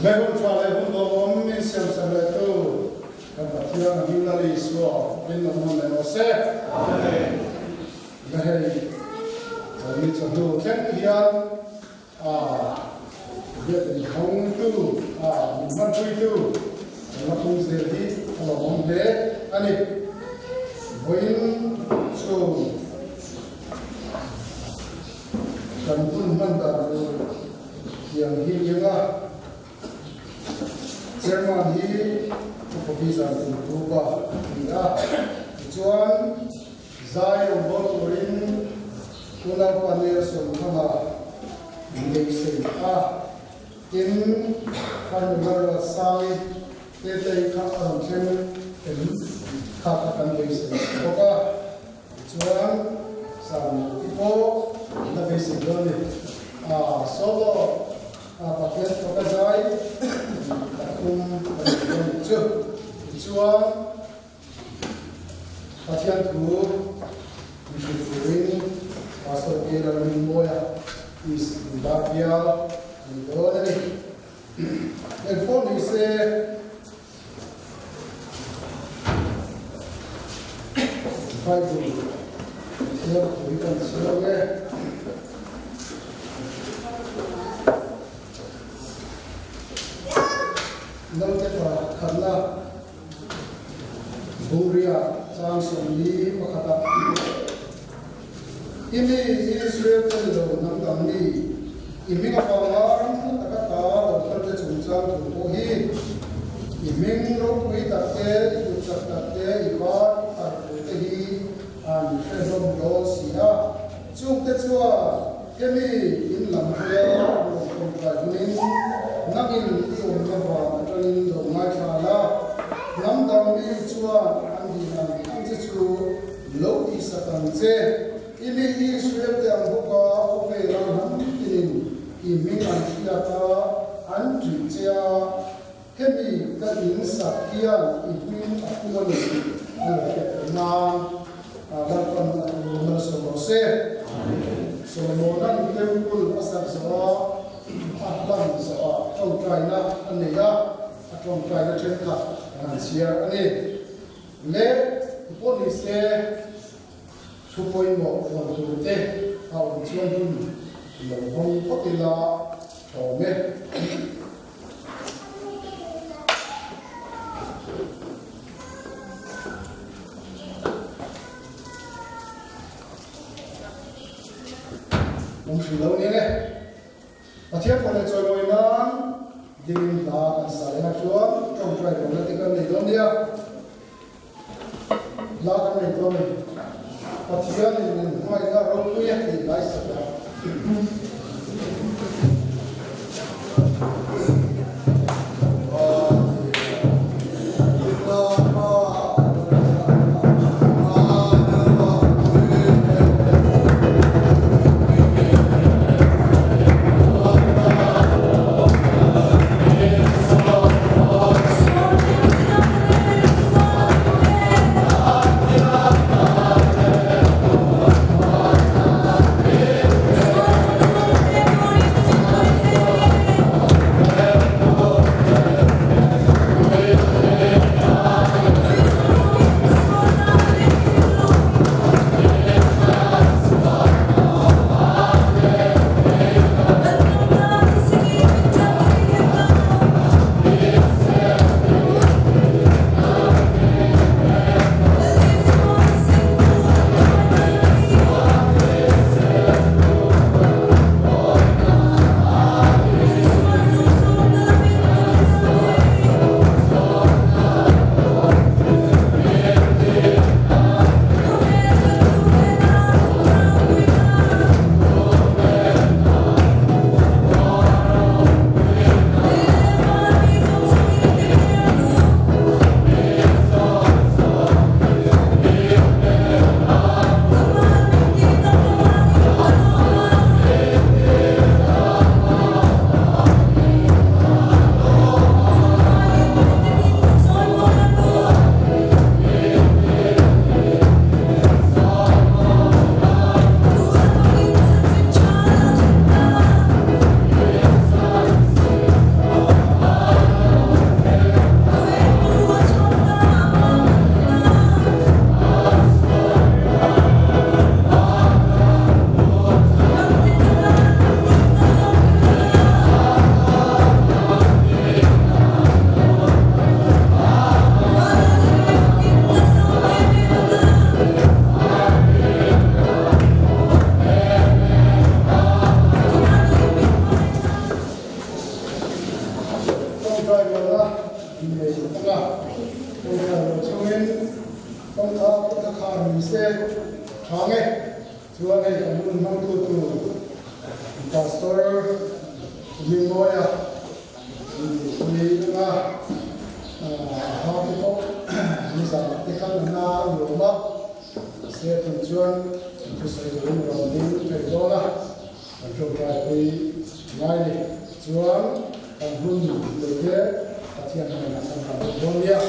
Le hun tha leh hun lawmawm min siamsak leh tu kan Pathian a hming Lal Isua fakin awm nawn leh rawh se. Amen. Le hei chawlhni chawhnu thleng hian a biakin hawngtu a min hmanpuitu kan la pung zel hi a lawmawm hle a ni. Vawiin chhung kan hun hman dan tur tiang hi nia nga Chairman hi Upa Pi Zan Tum Tupa a ni a, tichuan zai rawn bawl turin Unaupa Nelson Thanga beisei a, tin Kharnu Lalruatsangi Tetei kha a rawn thleng em kha kha kan beisei bawk a, tichuan Zan ti pawh la beisei dawn a ni. Solo Pathian faka zai pathum a ni dawn nih chu. Tichuan Pathian thu min hrilh turin Pastor K. Lalrinmawia East Lungdar bial a ni dawn a ni. Engpawh ni se Bible Pathian thu hi kan chhiar e. Naute pa khatna Bungria chang 41 ah I mi Israel te ni lo hnam dang mi i hming avanga ram hla taka ta lo kal te chungchang thu pawh hi i hming ropui tak te, i kut chak tak te, i var i tar thu te hi an hre hlawm dawn si a. Chungte chuan hemi in lam hria rawn tawngtai hunin nangin i awmna van atangin lo ngaithla la, hnam dang mi chuan an din ang ang che chu lo tihsak ang che. I mi Israel te ang bawka khawvela hnam tinin i hming an hriat a, an ṭih che a, hemi ka in sak hian i hming a pum a ni tih an lo hriat theih nan Lalpan a thu malsawm rawh se. Solomona'n temple a sak zawh a, a hlan zawh ah tawngtaina a nei a, a tawngtaina thenkhat kan han chhiar a ni. Le pawh ni se thu pawimawh rawn tur te a awm chuan hun lo hawng phawt ila tha awm e. Awm hri lo nia nge. Pathian pawh leh chawimawi nan dingin hla kan sa leh a chuan tawngtai rawhna te kan nei dawn nia. Hla kan nei dawn a ni. Pathianin min hmangaihna ropui a tih lai sak a. Pastor Hmingmawia inpui anga a ha te pawh nizan te khan an a nuam a, mahse tun chuan thusawi turin rawn ding thei dawn a, kan tawngtaipui ngai ni. Chuan kan hun lei te Pathian hnenah kan dah bawk dawn nia.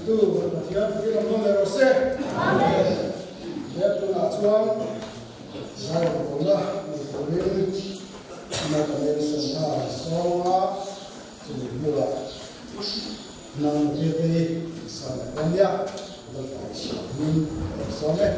tu kan Pathian fakin awm nawn leh rawh se. Amen. He tunah chuan zai rawngbawlna nei turin Naupang Sangha sawnga chumi hnuah hnam te hi sa leh dawn nia Lalpa Isua hming ka rawn sawm e.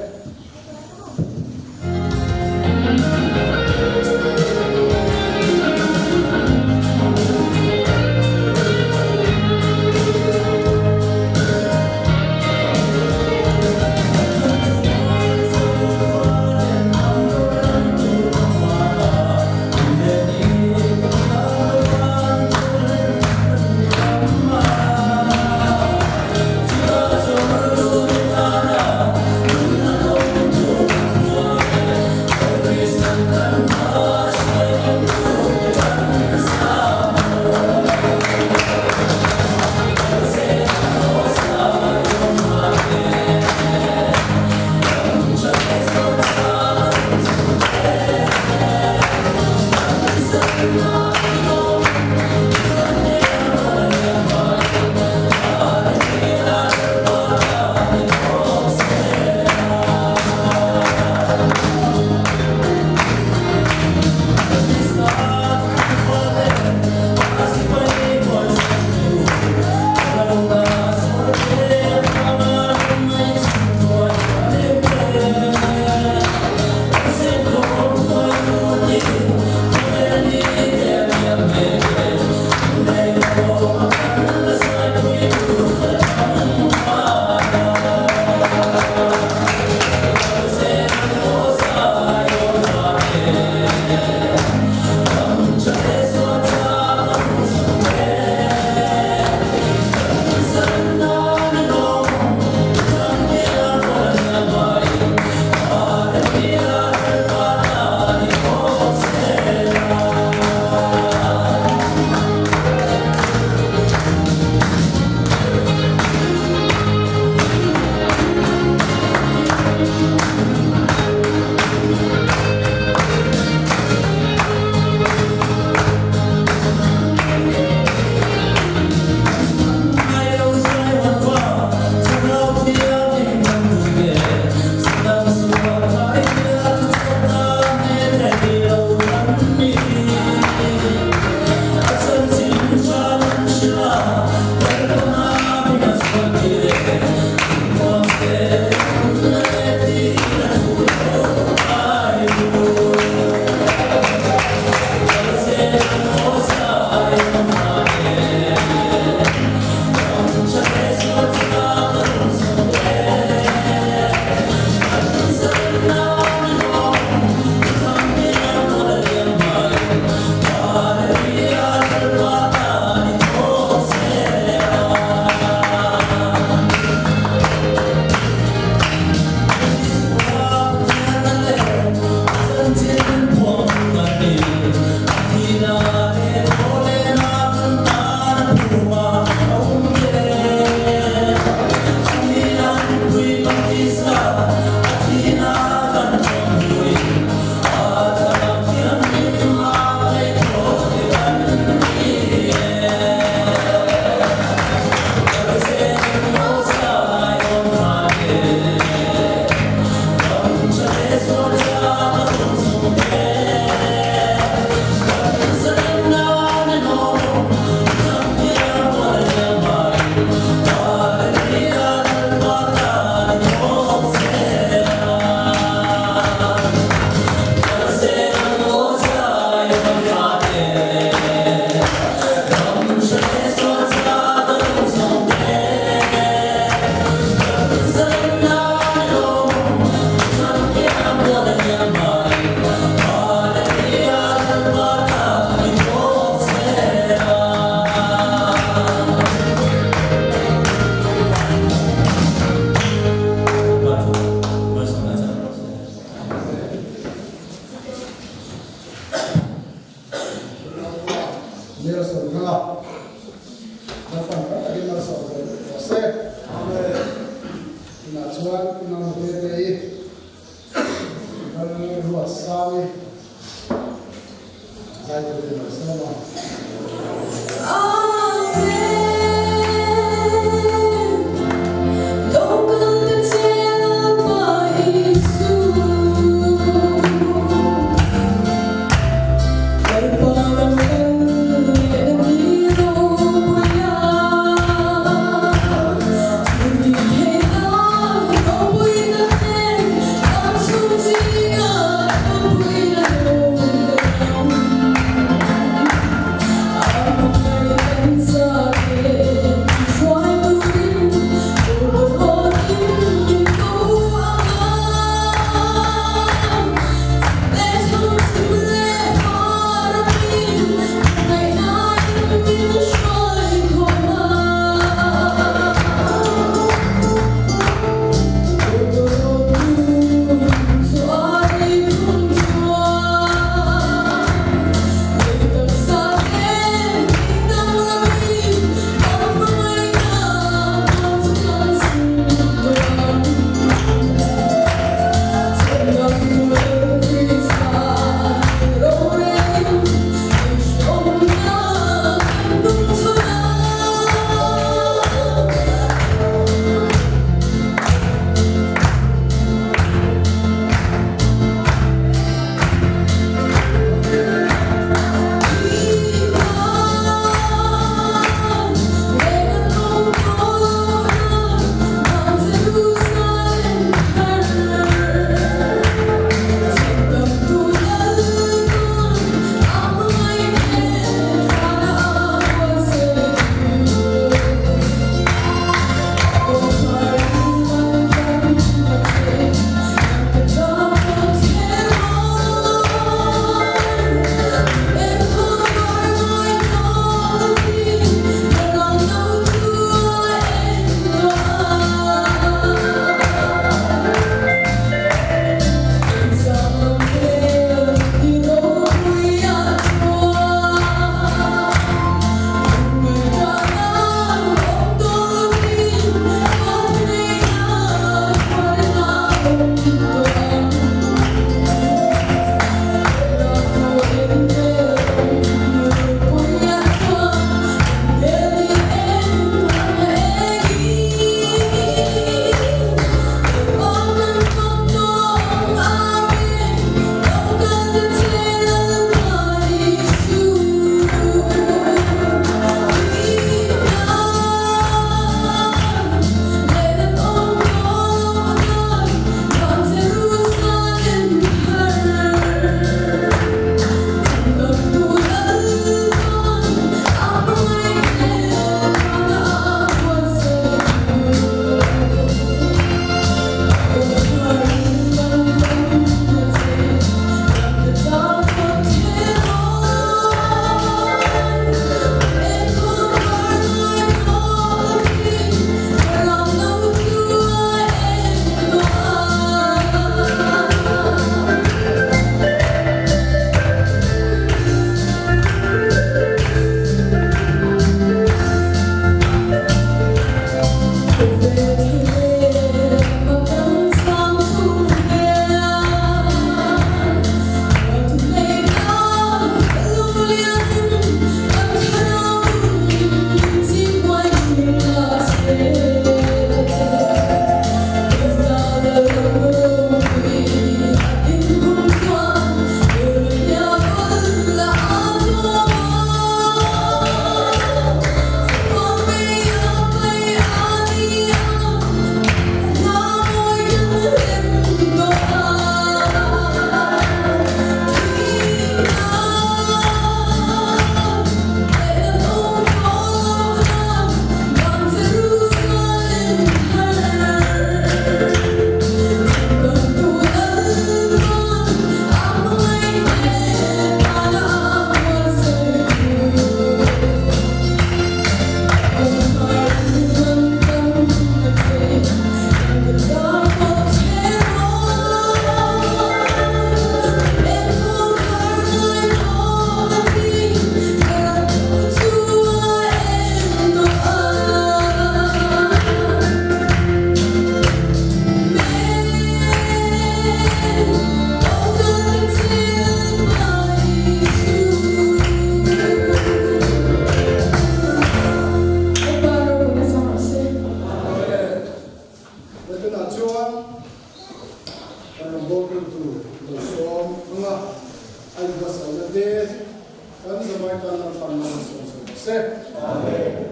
se. Amen.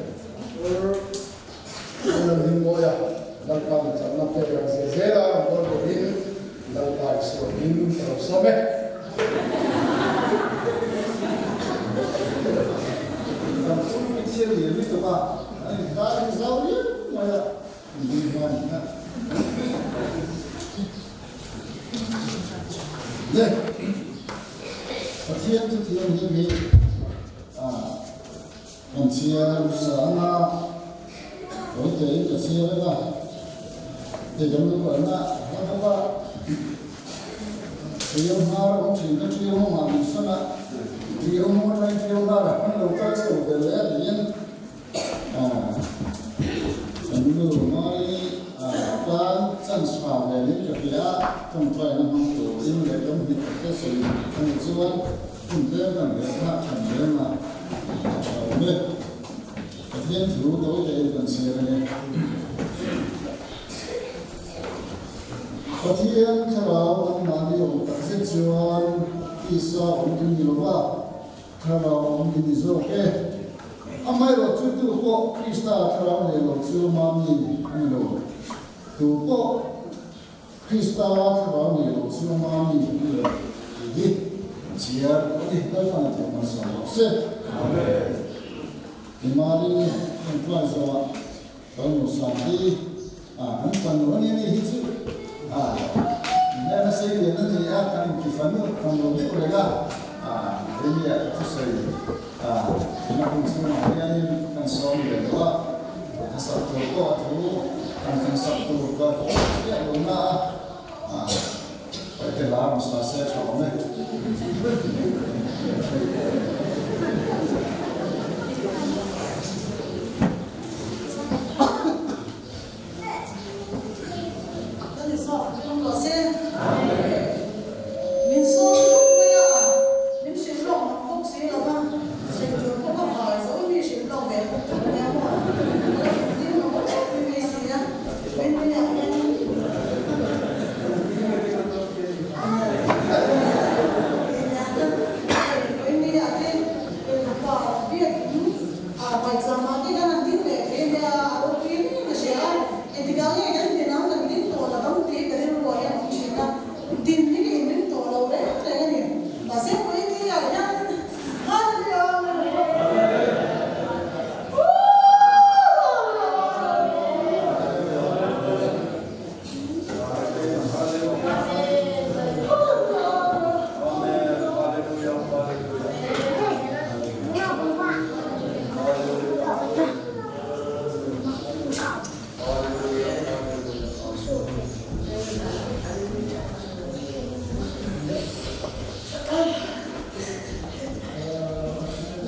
Lalhimawia, Lalpa mi chakna pek rang zel zel a rawn kawl turin Lalpa i sualin ka lo sawm e. Kan pulpit hi a lian lutuk a, an inkar hi zau riau mai a, in hma ni a. Le, Pathian chu thianghlim hi a. Kan chhiar sa anga kawi tein ka chhiar vek a, hei kan lo kalna a hla bawk a, Ṭiau hnar a awm ṭhin ka ṭiau hmawngah min sawn a, ṭiau hmawng aṭangin ṭiau hnarah kan lo kal chho ve leh a tiin kan nu Mari tan chance ṭha velin ka hria a, ṭawngṭaina hmang turin leh kan hnih tak te sawi a nih chuan Hun tlem kan rel kha than reng a, a tha awm e. Pathian thu tawi tein kan chhiar a ni. Pathian thlarau anmahni awm tak zet chuan tisa awm in ni lova, thlarau awm in ni zawk e. Amaherawh chu tu pawh Krista thlarau nei lo chu mami a ni lo. Tu pawh Krista thlarau nei lo chu mami a ni lo tih hi kan chhiar a ni. Lalpan a tih hmasa rawh se. Amen. Himali kan try zawhah kan nu Santi a kan fanu a ni a ni hi chu a inhliam a sei lian a ni a kan inti fanu fanu deuh reng a a keimia ka thusawi a na hun chhungah hianin kan sawm ve lo a a sak tur pawh a thu kan kan sak tur ka hriat lo na a paihte lar hmasa se a tha awm e. Min sawm thut mai a, min hrilh lawk mak bawk si lo va, sawi tur pawh ka vai zo mi hrilh lawk ve bawk tho nia maw, ka lo intir lo bawk bawk mai mai si a, min hmeiah hian Paihchama te hian an ding leh thei nia, a ropui reng a hria a, engtikah nge kan din ang kan ding tawh lo ang tih ka rilruah hian a awm thin a, din hi ka inring tawh lo reng reng a ni. Mahse Puitia hian Hallelujah!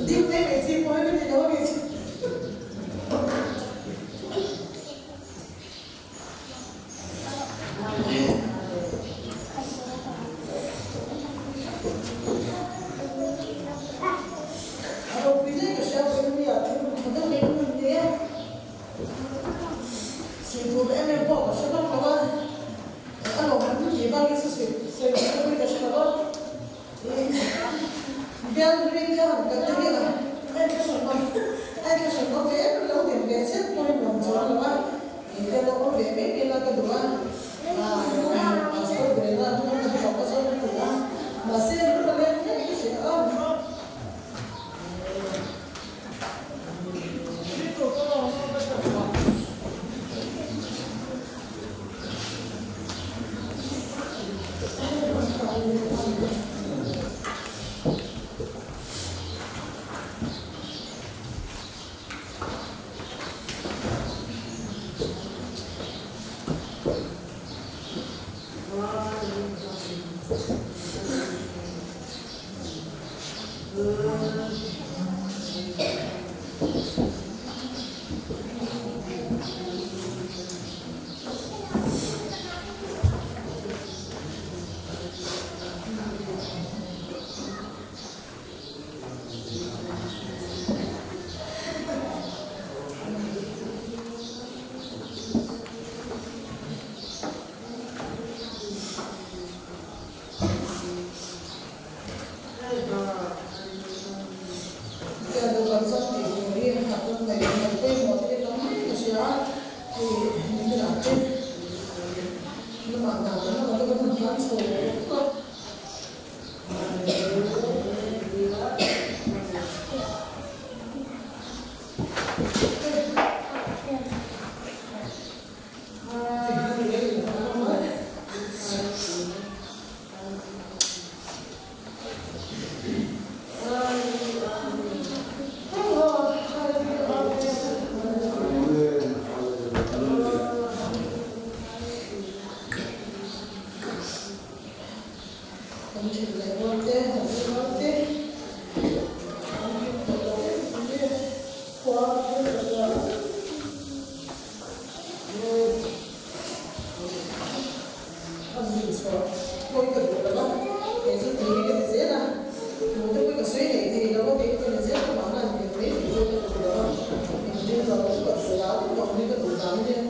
Ding mai mai chi pawh hi ka ni lo a ni. A ropui hle ka hria pawhin mi ah thil tha deuh leh ka ni e. Sawi tur em em pawh ka hre vak lo a, a lawmawm tih bak hi chu sawi sawi tur pawhin ka hre lo a. Bial ring kha han kal te hi a enthla hran lo enthla hran lo ve em lo dem ve chiah pawhin rawn chuang lo a, in te lo awm ve mai mai la ka duh a, pastor Brena hnung kan chawk a zawng ka ti a, mahse ru a leng hlek ka hria a. ah te lamah hna kan la kan han tlan chho a. Kan ṭhen leh rual te, kan ri rual te, kan hlim tawh lo em em e, khua a thil ta nia. A zin chhuah pawi ka duh lo va, kei chu tui hi ka ti zel a, hmuh te pawh ka sawi leh thei lo a, kei ka ti zel ka mahna an pian mai tih pawh ka duh lo va, engtin ka lo ka duh dan tawh hi ka duh dan ania.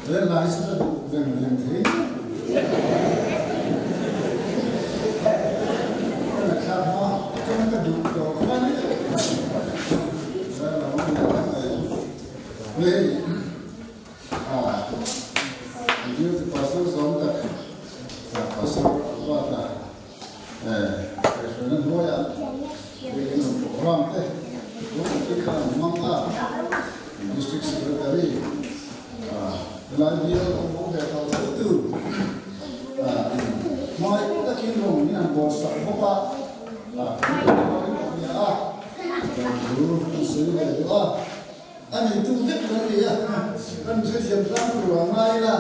He hla hi chu ka duh veng veng thei tlat. Ka ngaihthlak hma atang ka duh tawh kha ni. Hei Youth Pastor zawm tak Pastor Ruata Kaihhruaina hnuaiah Biakinn rawn program te rawng takin khan an hmang a, District Secretary helai bial awm awm ve tawh tho tu in hmai takin rawn min han bawr sak bawk a, kan nia a, thu kan sawi ve duh a. A neitu vek kan ni a, kan hrethiam tlang tur a ngai ila,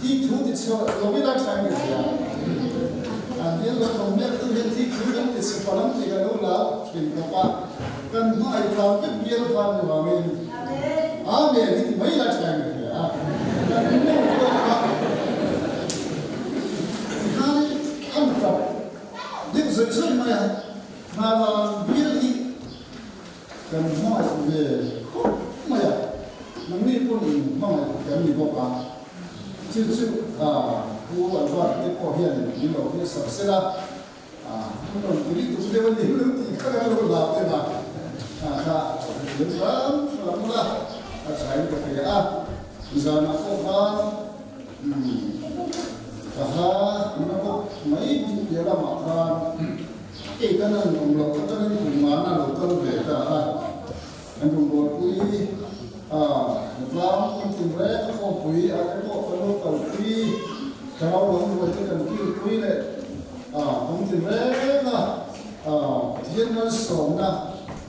thik thu ti chhe lo ila tha nge zia. An bial lo thawm mek tu hian thik thu kan ti chhe palh ang tih ka lo lau thin khawp a, kan hmangaih tlang vek bial khan ni vangin Amen hi ti mai ila tha nge zia a, kan nu pawh kha tikhanin an tap deuh zawih zawih mai a, Hnalan bial hi Kan hmangaih ve khawp mai a, nangni pawn in hmangaih kan ni bawk a, chu chu Pu Albert te pawh hian min lo hrilh sak sela, an rawn ti rit tuk deuh a ni lo tih kha kan lo hlauh em a, kha hrethiam hram hram ula a thain ka hria a, zanah pawh khan ka ha na bawk mai bik piah lamah khan. Hei kan an awm loh atangin kum ngana lo kal ve ta a, kan rawngbawlpui a tlang kum tin reng a khawmpui a te pawh kan lo kalpui, thlarau lo ruai te kan kilpui leh a kum tin reng a Pathian malsawmna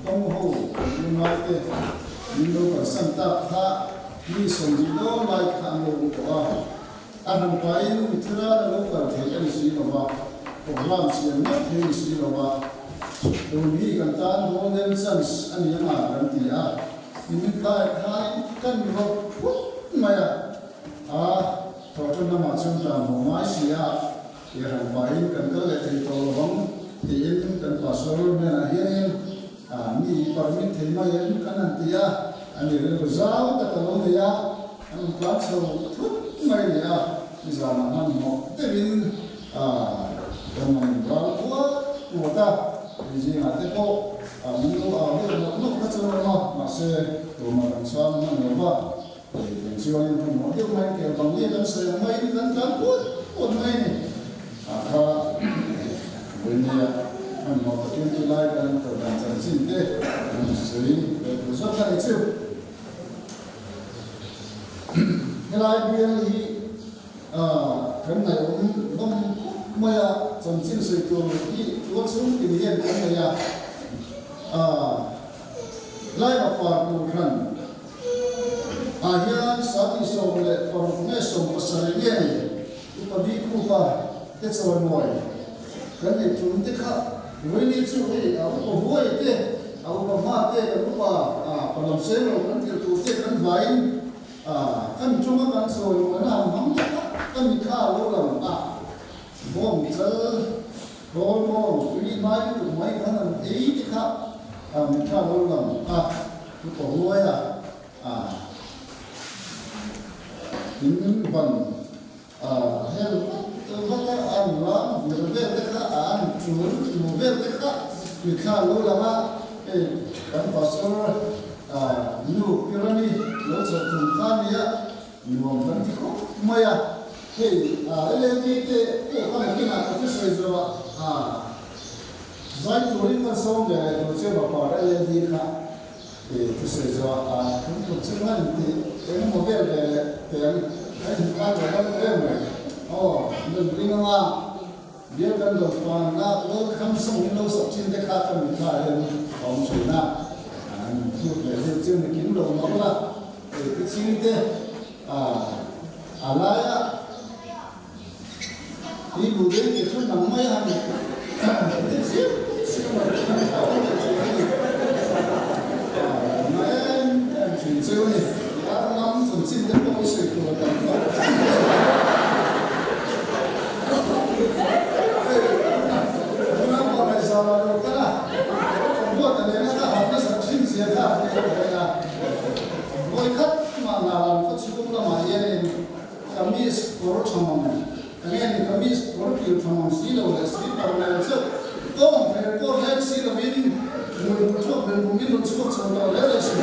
dawng ho kan unau te min lo kalsan tak kha mi 70 dawn lai kha an lo awm tawh a. A hran pahin mithila la lo kal thei a ni si lo va, program siam ngawt thei a ni si lo va, tun hi kan tan golden chance a ni anga kan ti a, minute lai khain kan rawp phut mai a, a thawhṭan lamah chuan tlan haw ngai si a, i hran pahin kan kal leh thei tawh lo vang tiin kan pastor hnenah hianin mi permit thei mai em kan han ti a, a ni rilru zau tak a lo nei a, an rawn tlan chho thut mai a ni a, nizanah hmanhmawh deuhin kan rawn ral puat puat a, tui zingah te pawh min lo au deuh nawk nawk kha chu a awm a, mahse tumah kan chhang hman lo va, eng chuanin hmanhmawh deuh maiin kel bang nge kan sawi ang maiin kan tlan puat puat mai a ni. Kha Vawinia hmanhmawh takin chulai kan kal dan chanchin te an sawi ve tur zawk a ni chu. Helai bial hi kan ngaihawm hlawm khawp mai a, chanchin sawi tur hi tual chhung tin hian kan nei a. Helai vapar tur hran ah hian 26 nge 17 nge ni Upa Bikhupa te chawimawi kan nei tum te kha Vawiini chu hei a upa huai te, a upa hma te, kan upa palam seng lo kan tirh tur te kan vain kan chunga kan chawimawi na ang hmang te kha ka mi kha a lo lang a, bawm chal rawl bawm tui hnai lutuk mai khan an ei te kha mi kha a lo lang a, upa huai a. A in ban a hel vat vat a, an ram vir vel te kha a an chul mu vel te kha mithla lo lang a, hei kan pastor a nu Pirani lo chhoh tum kha nia nuam kan ti khawp mai a, hei a LAD te pawh kha nakinah ka thusawi zawh a zai turin kan sawm ve leh tur che vapar LAD kha. Tih thusawi zawh a kan kut chu hman tih eng emaw vel ve leh teng a inkai lo dam em mai. Aw, nun ring anga bial kan lo fanna welcome song in lo sak thin te kha ka mitthla hian a awm thin a, an thut leh deuh chu ni kim lo mah ula, hei te ching te a laia Hi bu dei te chu nang mai a ni. Te chiam chiam a a awm leh thin a ni. Na em em thin chu a ni. Ar lam chanchin te pawh i sawi tur a tam tawh. Hei tuna pawh ngaihzam ah lo kal a, ka buat a leng a ka han nasat thin zia kha a hre thei a. Vawi khat mah hna lam khaw chhung lamah hianin. kawr tha mang, enge ni kamis kawr kil tha mang si lo leh slipper leh zeuh tawng hmel pawh hlek si lovin hmui bul chhuak hmel bum in rawn chhuak chho tawh hle leh si.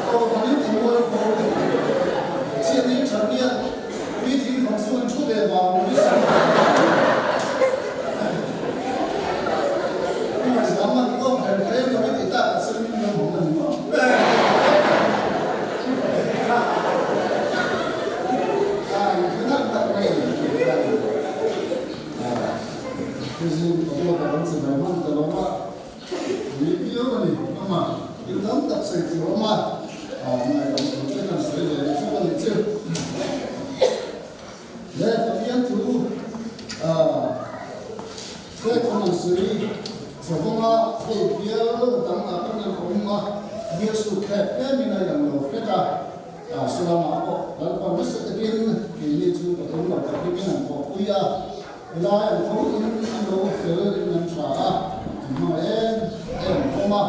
Aw kan in ti mual pho chian in that nia ui thing khan chu an thu ve vang lo ni si. I ngaihzam man tawng hmel hlem lo i ti tak a chuan min lo hawng a ni maw? Salamah pawh Lalpa nasa takin keini chu ka tum lo tak hi min an pawhpui a, helai an tho in an lo fel in an tha a, an hmang em em awm a.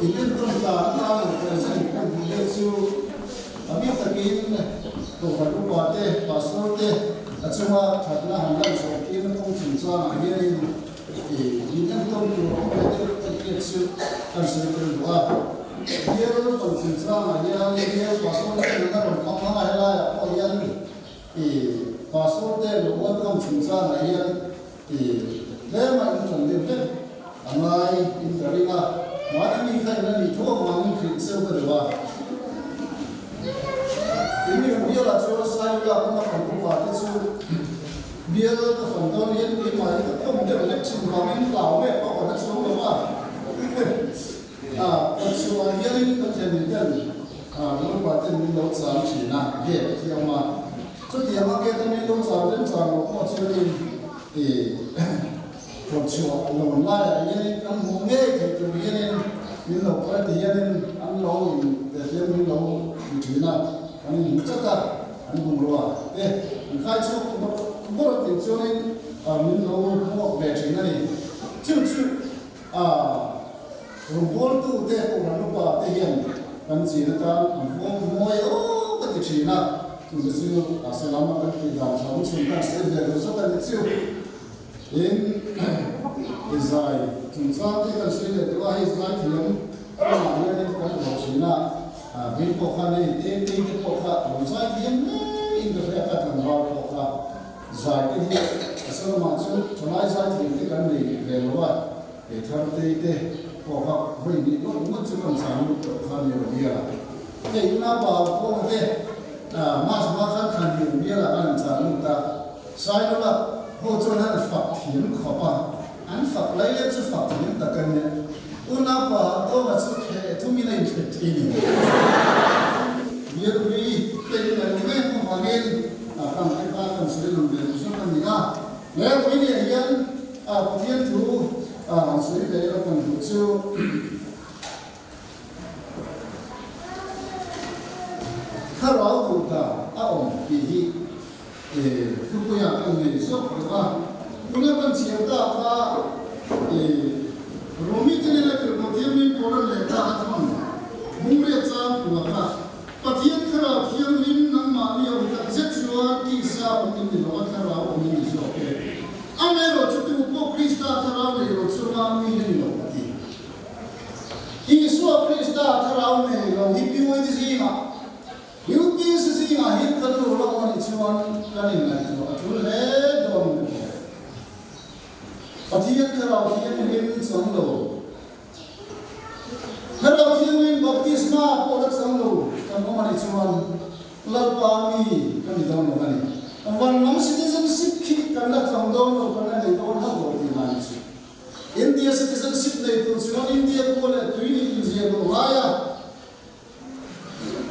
In entawn tan atan an present kan hmuh te chu a bik takin Kohhran upa te, Pastor te a chunga thatna han lan chhuah tirna kawng chungchangah hianin Min entawn tur awm ve deuh ka hriat chu kan sawi tel duh a. Bial pan chungchangah hian bial pastor te nana rawn hmang hmang a, helaiah pawh hian pastor te lo welcome chungchangah hian tlema inṭan deuh hlek a ngai in ka ring a. Mahni mi kha in a nih tho avangin hrilh cheu ka duh a. Keini kan bialah chuan Sailula kawng a kan upa te chu Bial ka fan dawn hian keimah hi ka khawm deuh hlek thin vangin hlau nge pawh ka hre chhuang lo va. Ka chhuah hianin ka thlen ten kan upa ten min lo chang thin a, gate a thiam a. Chutiang a gate a min lo chang rem chang lo pawh chuanin kawtchhuah lawn laiah hianin kan hmuh ngei theih tur hianin min lo kal ti hianin an lo in te hian min lo ti thin a, kan inhmu chat a. An bungrua te an khai chhuak bawrh bawrh tih chuanin min lo hmuak ve thin a ni. Chu chu rawngbawltu te Kohhran upa te hian kan chin atan an vawng mawi awk a ti thin a, chungte chu a salam a kan tih dan tha awm chhun kan sawi ve duh zawk a ni chu. Tin, i zai chungchang te kan sawi leh duh a, hei zai thiam lamah hianin kan ruah thin a. Vei pawh kha nei te tei te pawh kha lo zai thiam hle in ka hria kha tlangval pawh kha zai te hi a salamah chu thalai zai thiam te kan nei ve lo a, kei thar tei te pawh kha vawi hnih ngawt ngawt chu kan chang lut tawh kha ni lo bial a. Hei unaupa Kawng te Mas hma khan thlan ni lo bial ah khan an chang lut a, Sailula ho chuan an fak thiam khawp a, an fak lai leh chu fak thiam tak a nia. Unaupa Dawnga chu theh thumin a inthlep thei ni. Bialpui te in a lo em avangin kan te kha kan sawi lang ve lo zawk a ni a. Bialpui nih hian Pathian thu han sawi ve ila kan duh chu. Thlarau duh dan a awm tih hi thupuiah kan nei zawk lo a. Tuna kan chhiar tak kha Romi te nena tirhkoh thianghlim Paula'n lehkha a thawn Hungria chang pua kha Pathian Thlarau Thianghlim nangmahni a awm tak zet chuan tisa awm in ni lo a, Thlarau awm in ni zawk e. Amaherawhchu tu pawh Krista Thlarau nei lo chunga mi a ni lo a ti. Isua Krista thlarau nei lo hi PYD zingah, UPC zingah hian kan lo la awm a nih chuan kan inngaihtuah a tul hle dawn in ka hria. Pathian Thlarau Thianghlim chang lo, Thlarau Thianghlim baptisma pawh la chang lo kan awm a nih chuan Lalpa mi kan ni dawn lo a ni. Van lam citizenship khi kan la chang dawn lo, kan la nei dawn hauh lo tih ngai chu. India citizenship nei tur chuan India khua leh tui nih inziah duh ngai a,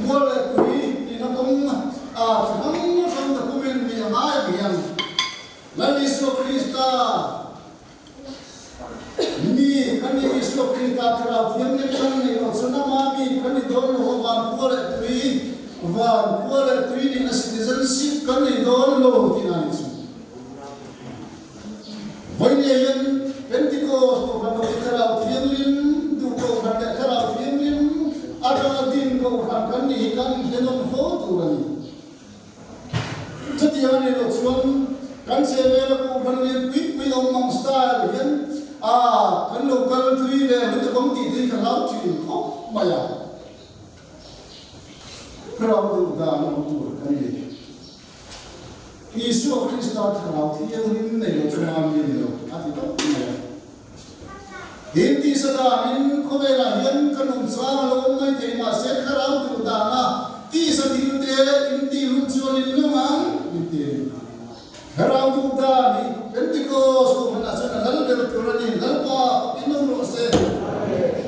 khua leh tui nihna kawng a chi hrang hrang document nih a ngai ang hian Lal Isua Krista mi kan nih Isua Krista Thlarau Thianghlim kan neih loh chuan ama mi kan ni dawn lo a, van khua leh tui van khua leh tui nihna citizenship kan nei dawn lo tihna a ni chu. Vawinia hian Pentecost Kohhran ho hi Thlarau Thianghlim duh Kohhran leh Thlarau Thianghlim atanga din Kohhran. pe nawn fo tur a ni. Chutiang a nih loh chuan kan chhehvela Kohhran lian pui pui awm ang style hian a kan lo kal thui ve lutuk ang tih te hi ka hlau thin khawp mai a. Thlarau duh dan awm tur kan ni. Isua Krista Thlarau Thianghlim nei lo chu mam mi a ni lo, a ti tawp mai a. Tin, tisa danin khawvelah hian ka nungchang a lo awm mai thei, mahse Thlarau duh dana tisa thilte intihlum chuan in nung ang, min ti a ni. Thlarau duh dan hi Pentecost kohhranah chuan a lal ber tur a ni, Lalpa fak in awm rawh se.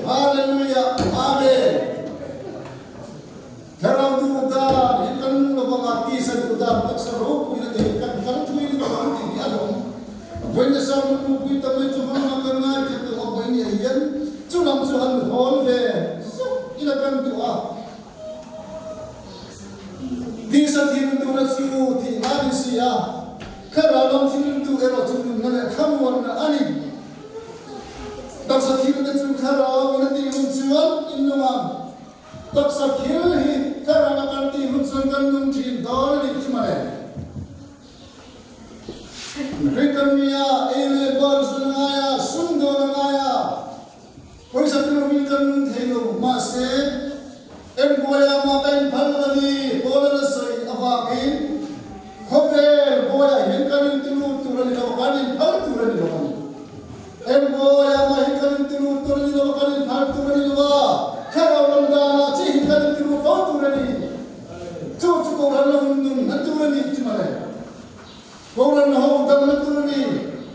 Hallelujah! Amen! Thlarau duh dan hi kan nung lo vanga tisa duh dan taksa ropui na te hi kan kal thui lutuk ang tih hi a lawm. Vawi nasa lutuk pui ta mai chu hmang a kan ngai khat lo a vawi nia hian chu lam chu han hawl ve zuk ila kan duh a. Tisa thil duhna chu thih nan in si a, thlarau lam thil duh erawh chu nunna leh thlamuanna a ni. Taksa thil te chu thlarau in a tih hun chuan in nung ang. Taksa thil hi ka ram a kan tih hun chuan kan nung thin dawn a nih chu mawle. Mihring kan ni a, ei leh bar zun a ngai a, sum dawn a ngai a, pawisa tel lovin kan nung thei lo. Mahse, Embuaia mah ka inphal lo a ni, Paul-a'n a sawi avangin khawvel buaiah hian kan intilut tur a ni lo, kan inphal tur a ni lo a ni. Engbawi amah hi kan intilut tur a ni lo a, kan inphal tur a ni lo a, thlarau lam danah chi hi kan intilut fo tur a ni. Chu chu Kohhran lo nun na tur a ni chu mawle. Kohhran ho dam na tur a ni.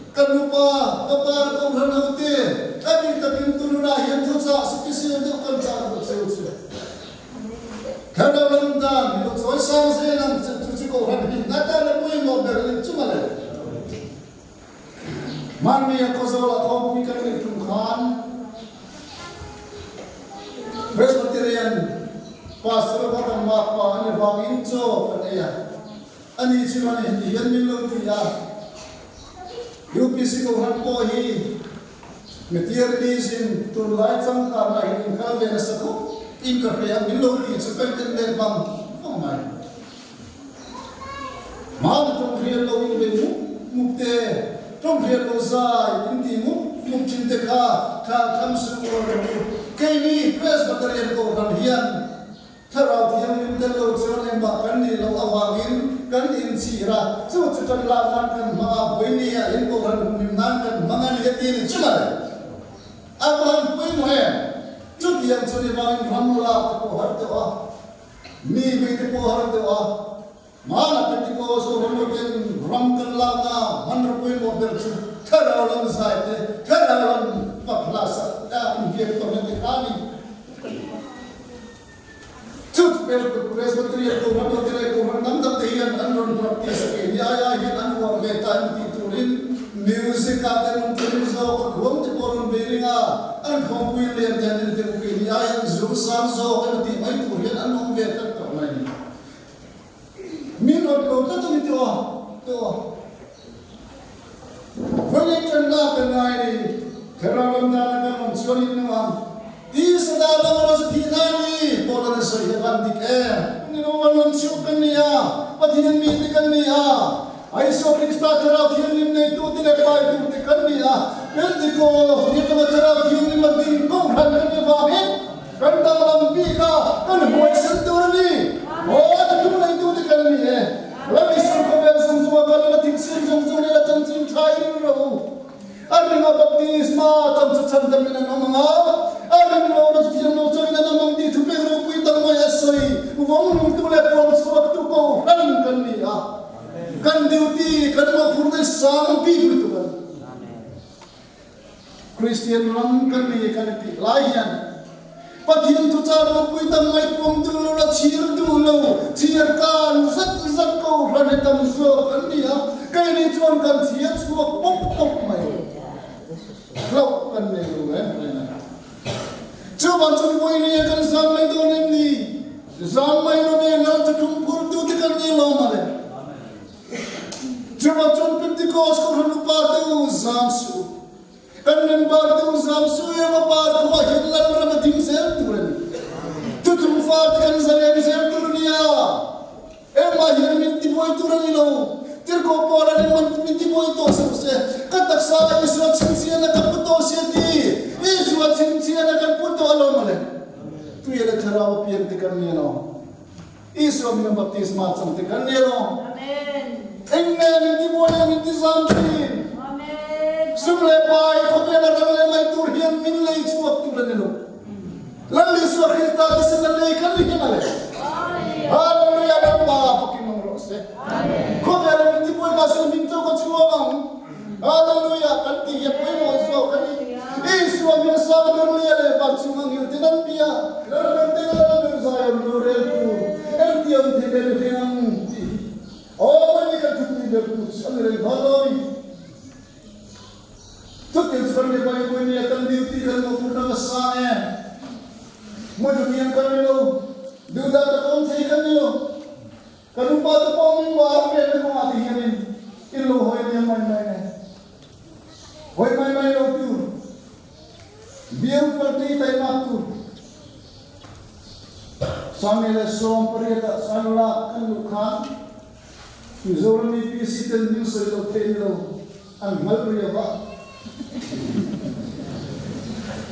Ka nupa, ka pa le Kohhran ho te, a bik takin tununah hian thuchah special deuh kan chah duh cheu chu. Thlarau lam dan hi lo chawi sang zel ang chu, chu chu Kohhran hi na tan a pawimawh ber a ni chu mawle. Hmanni a Khawzawla khawmpui kan neih tum khan Presbyterian Pastor kha kan makpa a ni vangin chaw kan ei a, ani chuan heti hian min lo ti a, UPC Kohhran pawh hi materialism tunlai changkanna hi in kal ve nasa khawp in ka hria min lo ti chu kan en let vang vang mai. Hmana tawngriat lo in bei mup mup te, tawngriat lo zai in ti mup mup thin te kha thla tham suh uar rawh u. Keini Presbyterian Kohhran hian Thlarau Thianghlim tel lo chuan engmah kan nih loh avangin kan inchhir a, chu chu tan lak nan kan hmang a, Vawinia in Kohhran humhim nan kan hmang a ni a ti ni chu mawle. A van pawimawh em? Chutiang chu ni vangin ram lak te pawh har deuh a. Mi mite pawh har deuh a, Hmana Pentecost ho ram ten ram kan lak a, hmanraw pawimawh ber chu thlarau lam zai te, thlarau lam fak hla sak te a inbiak tawhna te kha a ni. Chu chu Presbyterian Kohhran ho te leh Kohhran dang dang te hian an rawn practice a, keini ai ai hian an uar ve ta em tih turin music ah te rawn tum zawk a, khuang te pawh rawn bei ring a, an khawmpui lian te an intel keini ai an zu sang zawk emaw tih mai tur hian an awm ve tlat tawh mai. Min rawn ko tlat a ni tawh a, tawh a. Vawilei tan lak a ngai ni, Thlarau lam dana kan awm chuan in nung ang. Tisa dan lam a rawn thih ngai ni, Paul-a'n a sawi hi a van dik em? Ni lo van lam chhuak kan ni a, Pathian mite kan ni a, Isua Krista Thlarau Thianghlim neitute leh paitute kan ni a, Pentecost ni atanga Thlarau Thianghlim a ding kohhran kan ni vangin kan danglam bik a, kan huaisen tur a ni. Aw, thuthlung neitute kan ni e. Ram Isua khawvel zawng zawnga kal ila thilsiam zawng zawng ila chanchin tha i ring rawh u. A ringa baptisma chang chu chhandamin an awm ang a, a ring lo na chu thiam lo changin an awm ang tih thupek ropui tak mai a sawi. Vawng nungtu leh puang chhuaktu kohhran kan ni a, kan duty, kan mawhphurhna hi sang bik lutuk a ni. Kristian ram kan ni kan tih lai hian Pathian thuchah ropui tak mai puang duh lo la chhir duh lo, chhir kan zat zat kohhran hi tam zawk an ni a, keini chuan kan chhia chhuak pawp pawp mai. Hlauh kan nei lo reng reng a. Chuvang chuan vawinia kan zam mai dawn em ni? Zam mai lo ve, Lal thutlung phurtu te kan ni lo mawle. Chuvang chuan Pentecost kohhran upa te u zam suh u. Kan member te u zam suh em a par khuah hian Lalram a ding zel tur a ni. Thutlung fate kan zalen zel tur a ni a. thlarau a piang te kan ni alawm. Isua hming a baptisma chang te kan ni alawm. Eng nge min ti buai a min ti zam thin? Sum leh pai khawvel a ral leh mai tur hian min lei chhuak tur a ni lo. Lal Isua Krista thisen a lei kan ni hian a le. Hallelujah Lalpa fakin awm rawh se. Khawvel a min ti buai mahse hming chu ka chhuang ang. Hallelujah kan tih hi a pawimawh zawk a ni. Isua hming sang ber lia leh van chung a ngil ten an bia. Lal ber ten a lal ber Zion roreltu engtiang thei leh mihring ang tih hi aw mai ni kan thupui ber tur chu a ni reng nghal lo a ni. Chutiang chu kan ni mai pawhin nia kan duty kan mawhphurhna ka sang em? Hmun hniam kan ni lo, duhdah tak awm thei kan ni lo. Kan upa te pawh min bar ve na kawngah te hianin in lo hawi nia mai mai ne. Hawi mai mai lo tur, bial party taimak tur. 18 ah Sailulak kan luh khan Mizoram APC ten hming sawi lo theih ni lo an hngalh riau a.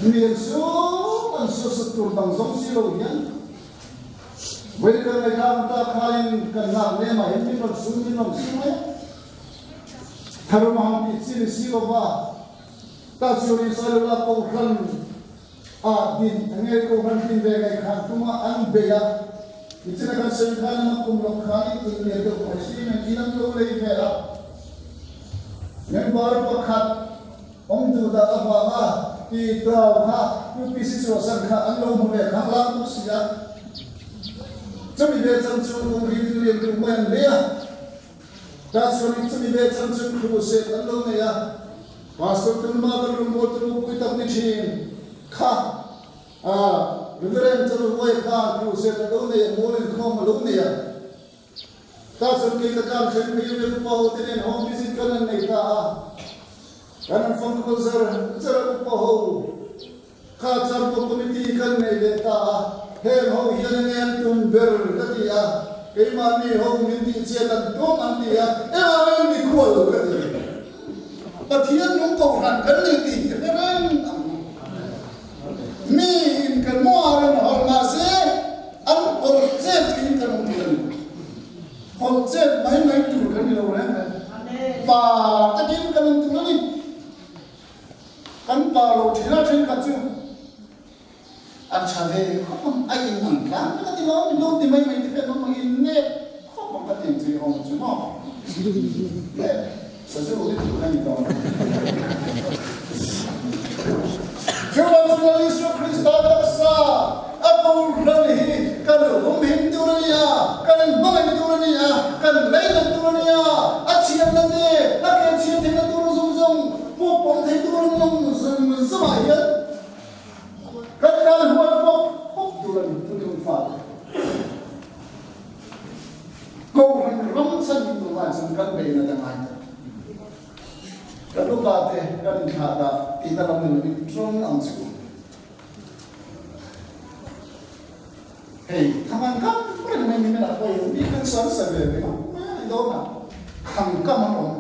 Mi an sum an suasat tur dang zawng si lo hian vawi kan ngaihthak ta khain kan lak lem ah hian min rawn sum min rawn sum mai a. Tharum a han tih chi ni si lo va, ta chuanin Sailula Kohhran ah din enge Kohhran din ve ngaihkhan tuma an bei a. Nichina kan sawi khan ama kum lawk khan in inlian deuh mai cement in an lo lei vel a. Member pakhat awm duh dah avanga ti tau kha UPC chhuahsan kha an lo hmu ve khang lang bawk si a. Chumi ve chang chu kum ri inlian duh mai an lei a. Ta chuanin chumi ve chang chu crusade an lo nei a. Pastor tunhma kan rawngbawltu ropui tak ni thin kha. A, Reverend Charuai kha crusade a lo nei a, mawl inkhawm a lo nei a. Ta chuan kei ka tlan thleng phei a, upa ho te nen home visit kan han nei ta a. Kan han fang kual zar zar a, upa ho kha chuan pawh committee kan nei leh ta a. Heng ho hian enge an tum ber ka ti a, keimahni ho min tih chiat an tum an ti a, engah nge mikhual ka ti. Pathian nung kohhran kan ni tih hi hre reng ang. Mi in kan muar in hawlh mah se an hawlh chet in kan awm tur a ni. Hawlh chet mai mai tur kan ni lo reng reng. Pa takin kan awm tur a ni. Kan pa lo thin a thenkhat chu an tha ve khawp ang, a in ang tlang vek a ti lo, min lo ti mai mai te khan awm ang in nep khawp ang ka ti ang chu i awm chu maw. Sazu hi tih a ni dawn. Chuvang chuan Isua Krista taksa a boral hi kan humhim tur a ni a, kan hmangaih tur a ni a, kan leilet tur a ni a, a chhiatna te, a ke chhiat theihna tur zawng zawng pawh pawm thei tur an awm zawng zawngah hian kan kal huai pawp pawp tur a ni, Thuthlung fate. Kohhran ram chan hi tunlai chuan kan bei nat a ngai ta. Kan upa te kan inthlah dah tihna lam ni lovin ṭawng ang chu. Hei, thang an kam reng mai ni menah pawh in mi kan sawi sa ve ve ngawt mai a ni dawn a, thang kam an awm.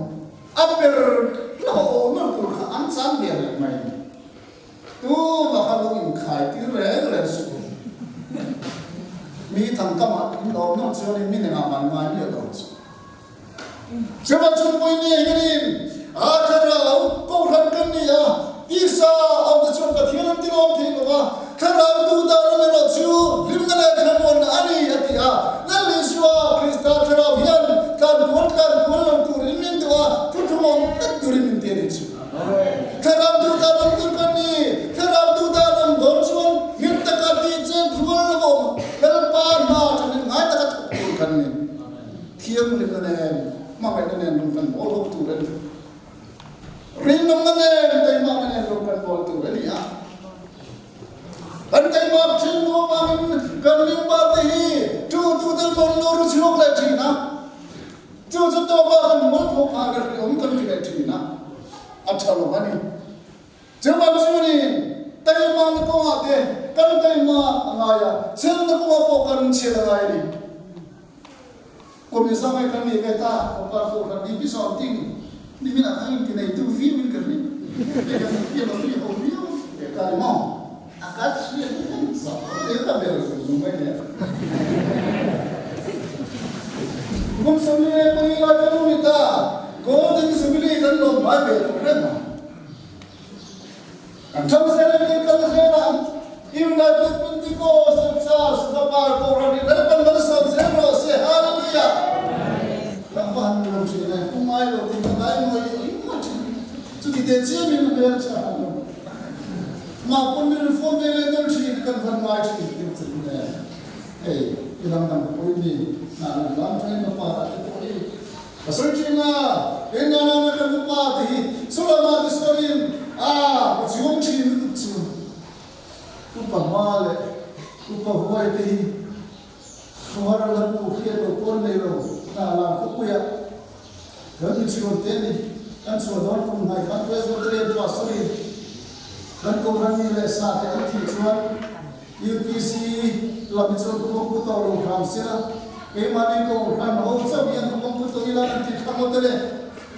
A ber hlauh a awh nawlh tur kha an chan ve reng mai. Tumah kha lo inkhai tir reng reng suh u. Mi thangkamah in awm nawlh chuanin mi nengah man ngai miah lo chu. Chuvang chu pui ni hianin a thlarau kohhran kan ni a, tisa awm te chuan Pathian an tilawm thei lo va, thlarau duhdan ram erawh chu hlimna leh thlamuanna a ni a ti a. Lal Isua Krista thlarau hian tlankual tlankual lo turin min duh a, thuthlum awm tlat turin min ti a ni chu. Thlarau duhdan awm tur kan ni. Thlarau duhdan awm dawn chuan nghet taka tih chen rual lo awm Lalpa hna thanin ngai taka thawk tur kan ni. Thianghlimna nen, hmangaihna nen lung kan bawl ho tur a ni. Rinawmna nen, keimahna nen lung kan bawl tur a ni a. Kan keimah thin hnu avangin kan limpa te hi tu tu ten rawn lu ru chhuak leh thin a. Chu chu tawpa kan mualpho phah leh hrehawm kan ti leh thin a, a tha lo a ni. Chuvang chuanin taimahna kawngah te kan taima a ngai a, chhelna kawngah pawh kan chhel a ngai a ni. Kum inzamai kan nei ve ta, Pawpar Kohhran hi Pisawm ting nimin ah khan inti neitu viau in ka ring. Hei kan infiam a ri ho viau ve ta ni maw? A ka chhiat hi heng zah te ka bel zung zung mai nia. Kum 44 lai ka lu ni ta, Golden Jubilee kan lawm ngai ve tawh reng a. Kan ṭhang zel a ni, kal zel ang. United Pentecostal Church Vapar Kohhran hi Lalpan malsawm zel rawh se. Hallelujah! Ka va han nuam ṭhin e, pu ngai lo tih ka ngai mawi engmah ṭhin. Chuti teh chiam in a hmel chhe han lo. Mah pawn min rawn phone ve leh nawlh ṭhin, kan van ngai ṭhin deuh chu ni e. Hei, i lam dang ka pawi mi, hnah lam lam ṭhain ka pa ah te pawh hi Ka sawi ṭhin a, kei nana kan upa te hi chulama te sawiin a ka chuang ṭhin lutuk chu upa hma leh upa huai te hi khawhar la bu hriat lo pawn nei lo hnah lam khawpuiah kan inchhuan te ni kan chhuah dawn kum hnai khan Presbyterian Pastor-in kan kohhran mi leh sa te an thih chuan UPC lam hi chuan khuang pu tawh lo hram sela, keimahni Kohhran ho chauh hian khuang pu tawh ila kan ti tha ngawt e le,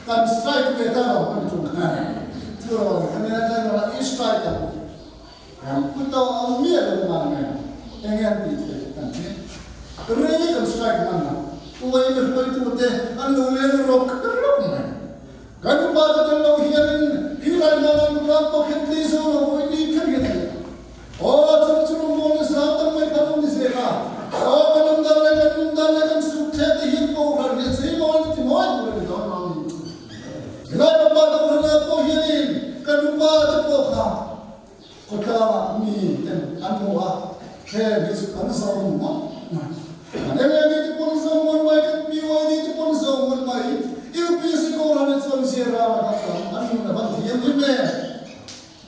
kan strike ve ta lo kan tum khan chu rawn kan nia tlai rawn i strike ang kan pu tawh ang miah lo man mai enge an tih theih kan ti rei kan strike man a uai mi hruaitute an lo leng rawk rawk mai. Kan upa te tel lo hianin khi lai hna nan ram pawh khin tli zo lo vawi ni kher hian a ni. Aw, chu chu rawngbawlna zau tak mai kha lo ni zel a. Aw, kan awm dan leh kan nun dan leh kan suk thleh te hian Kohhran hi a chei mawi ni ti mawi tur a ni dawn lo a ni. Helai papa Kohhranah pawh hianin kan upa te pawh kha khawtlangah mi ten an hmu a, heng hi chu kan zawm ngawt mai. Kan LAD te pawn zawm ngawt mai, kan PYD te pawn zawm ngawt mai. UPC Kohhranah chuan zirlai a tam an nun a van thiam hlim em?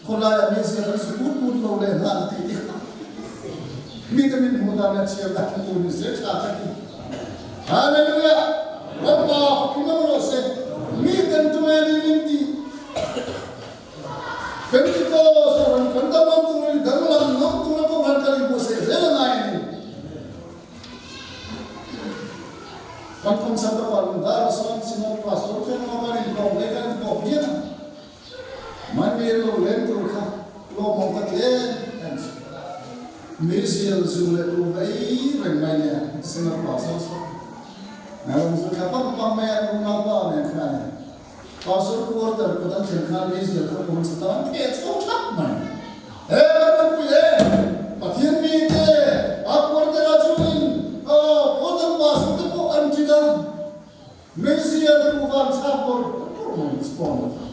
Khawlaiah mi zir an zu put put lo leh nghal tih te kha mite min hmuh dan leh chhiar dan tur ni se tha ka ti. Hallelujah! Lalpa fakin awm rawh se. Miten tunge ni min tih? Pentecost a rawn kan danglam tur a ni, danglam ngam tura Kohhran kan inbuatsaih zel a ngai a ni. Kan kawngchhak ka pa Lungdar a sawn Synod Pastor Ṭhenawm kan inkawm leh kan inkawp hian a. Mahni lo leng tur kha lawmawm ka ti em em chu. Meizial zu leh tur va ei reng mai nia Synod Pastor sawn. Naran zu thla pang pang mai a unau pa nen khan a ni. Pastor quarter kawt an thlen khan meizial kha kawng chhe tan theh chho thap mai. He kan nupui e, Pathian mite a quarter ah chuanin quarter pastor te pawh an ṭin a, meizial te pawh van chhak bawrh bawrh mai ni spawn a tha.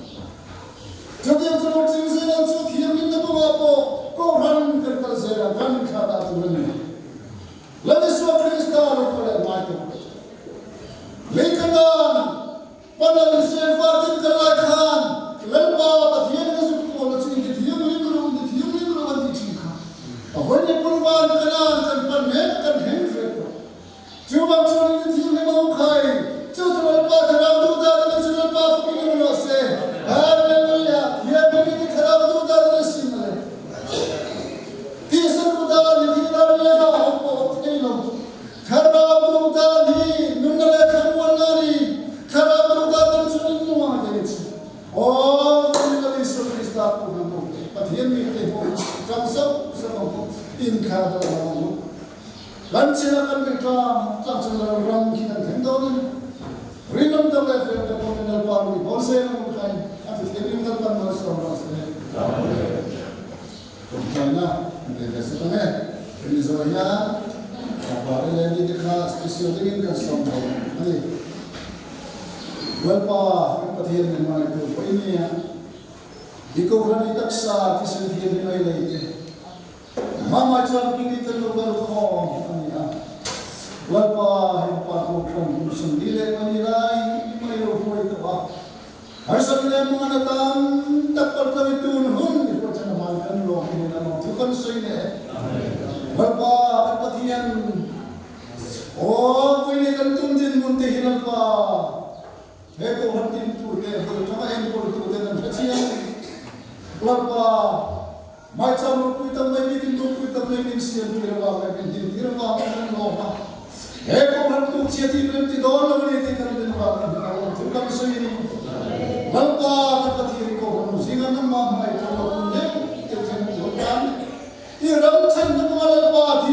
Chutiang chu lo ching zel ang chu thianghlimna kawngah pawh Kohhran kan kal zel ang kan thlah dah tur a ni. Lal Isua Krista lo kal leh ngai tawh. Lei ka tan Panal Sefa tin ka lai khan Lalpa Pathian ka zuk pawlna chu inti thianghlim ru, inti thianghlim ru an tih thin kha. A vawi leh pulvan Kanan kan pan mek kan thleng ve tawh. Chu bang chuan inti thianghlim a awm khai. Chu chu Lalpa thlarau duh dan a ni chu Lalpa fakin awm rawh se. Hallelujah! Thianghlim inti thlarau duh dan a ni sin a le. Tisa duh dan hi thil ral leh a awm pawh awm thei lo. Thlarau duhdan hi nunna leh thlamuanna a ni. Thlarau duhdan dang chu in nung ang a ti chi. Aw, Kan Lal Isua Krista pawh hna hmu, Pathian mite hmu, tang zauh zauh ang u, inkhar deuh lo ang u. Kan chin ah kan ri tlang, tlang chu Lal ram khi kan thleng dawn a ni. Rinawm tak leh fel tak pawhin Lalpa rui hawn zel ang u khain a ti thianghlim Lalpan malsawm rawh se. Amen. Tawngtaina an nei ve sawt ang e. Hemi zawh hian Fapa te leh nite kha special dingin kan sawm thei a ni. Lalpa kan Pathian min hmangaih tur pawh i nia. I Kohhran i taksa thisen thiam hi mai lei te. Hmangaih chuan kili kan lo kal khawm a ni a. Lalpa heng pa Kohhran kum 44 lai mai lo hruai tawh a. Harsat leh mangan atan tak pawh tlang i tun hun i hruaithan avang kan lawm in a lawm thu kan sawi leh e. Lalpa kan Pathian, aw vui leh kan tum dinhmun te hi Lalpa he Kohhran tintu te bul tanga enkawltu ten an hre chiang. Lalpa maicham ropui tak mai bikin ropui tak mai min siam tir avang leh min hlim tir avang kan lawm a. He Kohhran tuk chhia tih rem ti dawn lo a ni tih kan rin avang kan hmu lo chu kan sawi a ni. Lalpa kan Pathian Kohhran zinga nangmah hmangaih tur lo kun deuh deuh chen tur tan i ram chhan na kawnga Lalpa thi.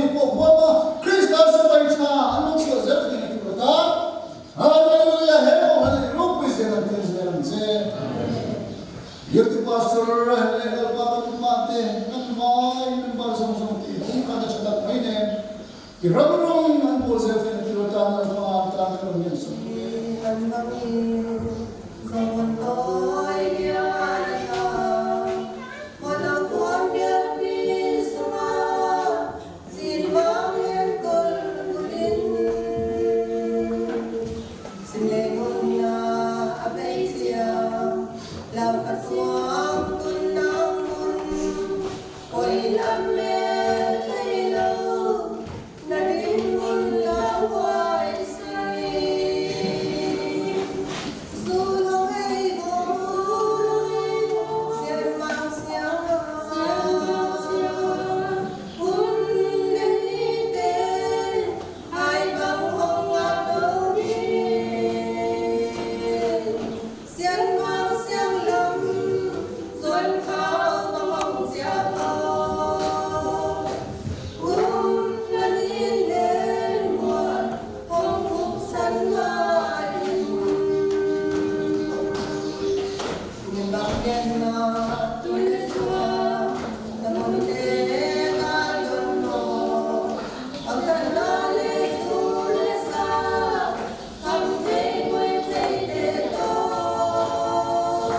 I ram rawng an pawl zel theihna tur atan Lalpa an tan kan rawn ngen sak bawk e. Kan hmangin zawn tawi hian a tla. Hmana khuan bialpi suma zin vang enkawl turin. Sinleihmunna a hmeichhia lam a chuang tun nang hun. Hawi lam mel thei lo, na dinhmun la huai si. Zu lo ei bawk, sian mang siang a, hun nei ten hai bang hawng ngam lo ding. Sian mang siang lam zawn khau ka hawng chiah ko. Kum na ni len mual hawng khup san ngai in. Min bang ken na tui le chuang na hmun te ka lun maw. Ang tan na le zu le sa kham thei kuai thei te tawk.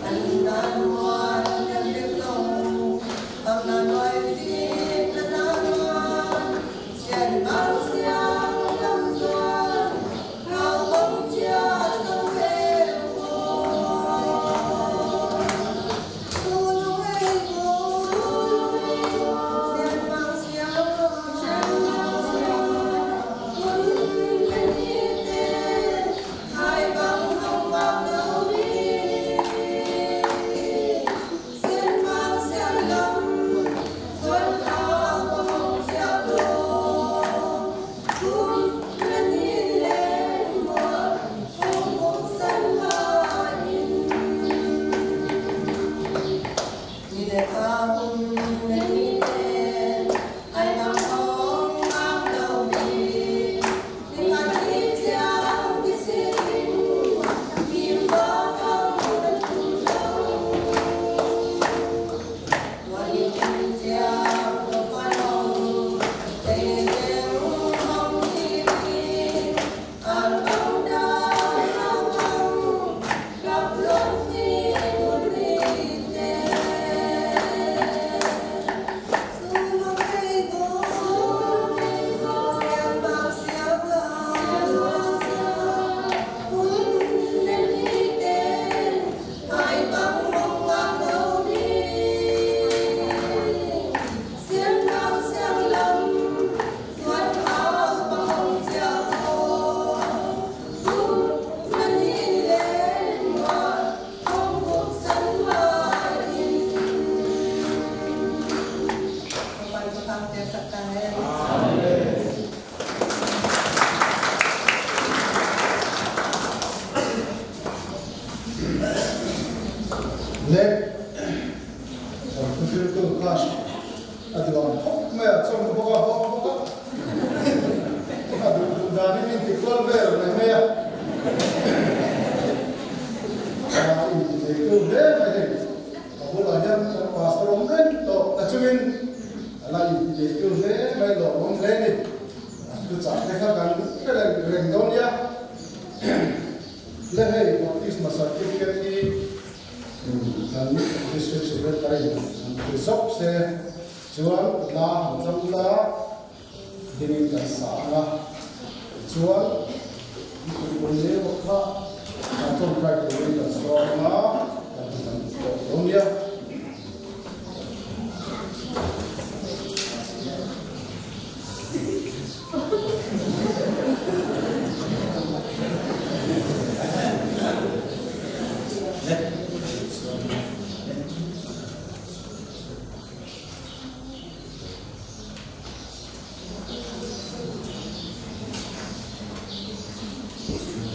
An nan mual kan lek lo, ang nan uai zing na nan mual, sian mang siang lam zuan, thau bawng chia zo em haw. Le kan thuhriltu khan a duang khawp mai a, chawm bawk a, hawk bawk a, a duh duh danin min ti kual vel mai mai a, a inti theitu hle mai hei. A bulah hian kan pastor awm reng tawh ta chungin a la inti theitu hle mai lawmawm hle a ni. A thuchah te kha kan hre reng reng dawn nia. Le hei baptisma certificate hi kan district secretary in an pe zawk se chuan la han tlang ula dingin kan sa ang a, tichuan mipui leh bawk kha kan tawngtai turin kan sawm ang a, kan ti kan ti tawh dawn nia.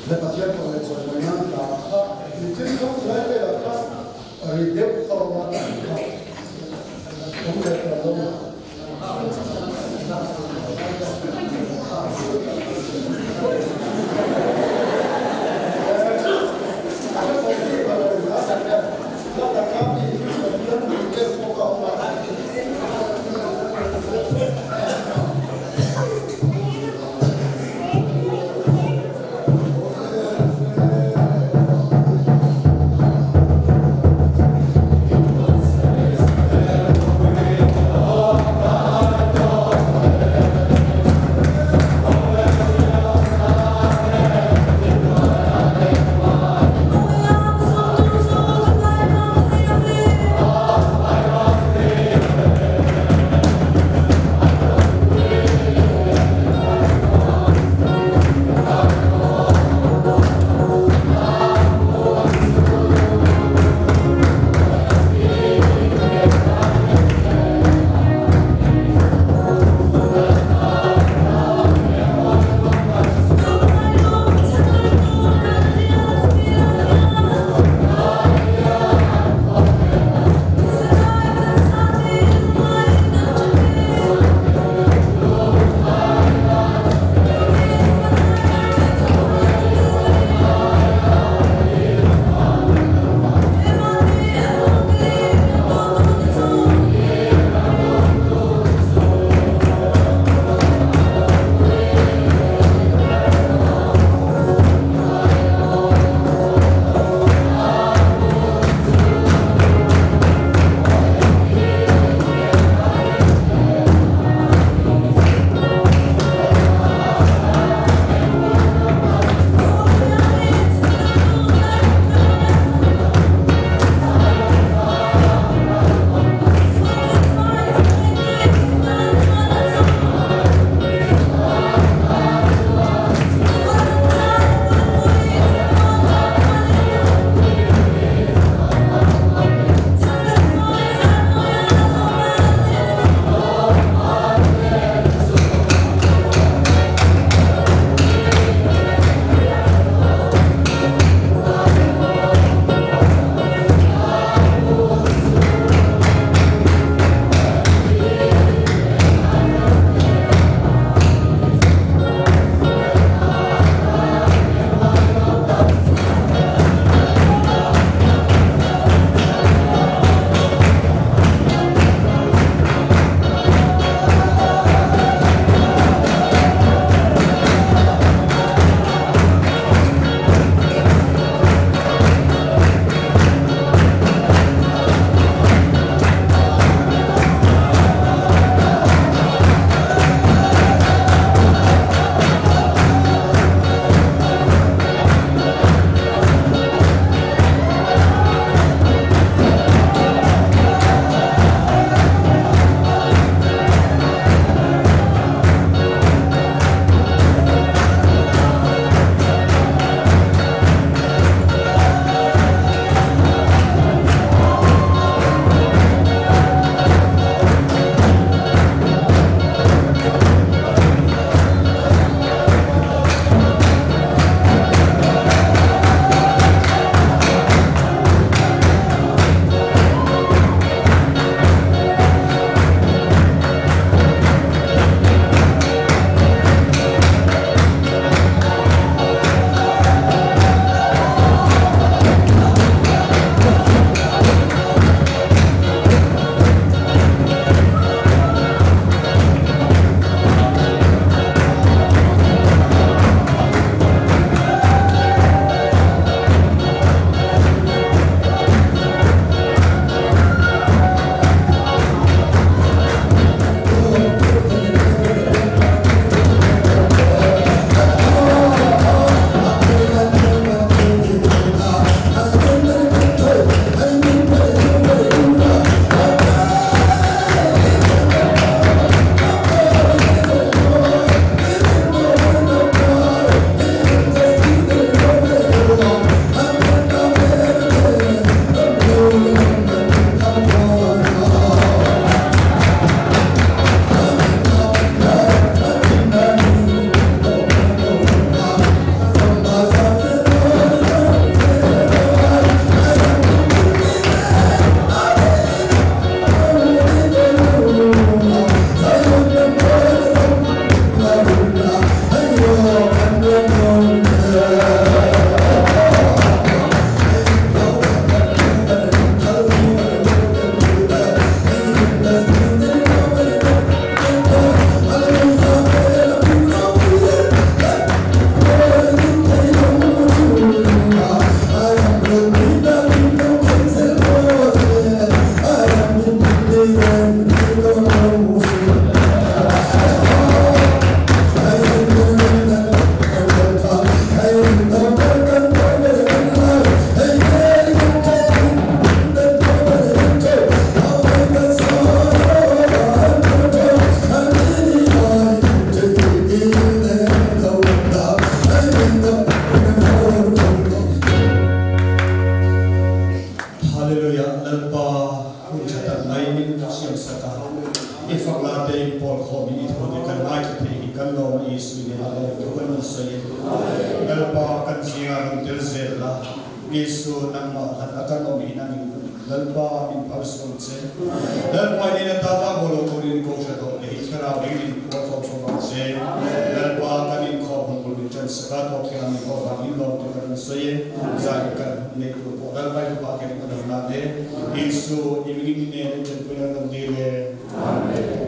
Le Pathian pawh leh chawimawi nan hla kha mi thil tho lai velah kha ri deuh kha awm a kha awm leh tawh lo. in i thu te kan ngaithla thei hi kan lawm a Isu in a lawm thu kan rawn sawi e. Lalpa kan zingah rawn tel zel la, Isu nangmah hlat a kan awm hi nangin Lalpa min phal suam che. Lalpa in in ata vak maw lo turin Kohhran ho te hi thlarau ringin puar khawm fo vang che. Lalpa kan inkhawm hun bul min ṭan sak a, tawp thleng a min haw vangin lawm te kan rawn sawi e. Zai kan neih tur pawh Lalpa i fapa kherin ka dam dan e. Isu, i mingin i nen i ṭanpui nan kan dil e. Amen.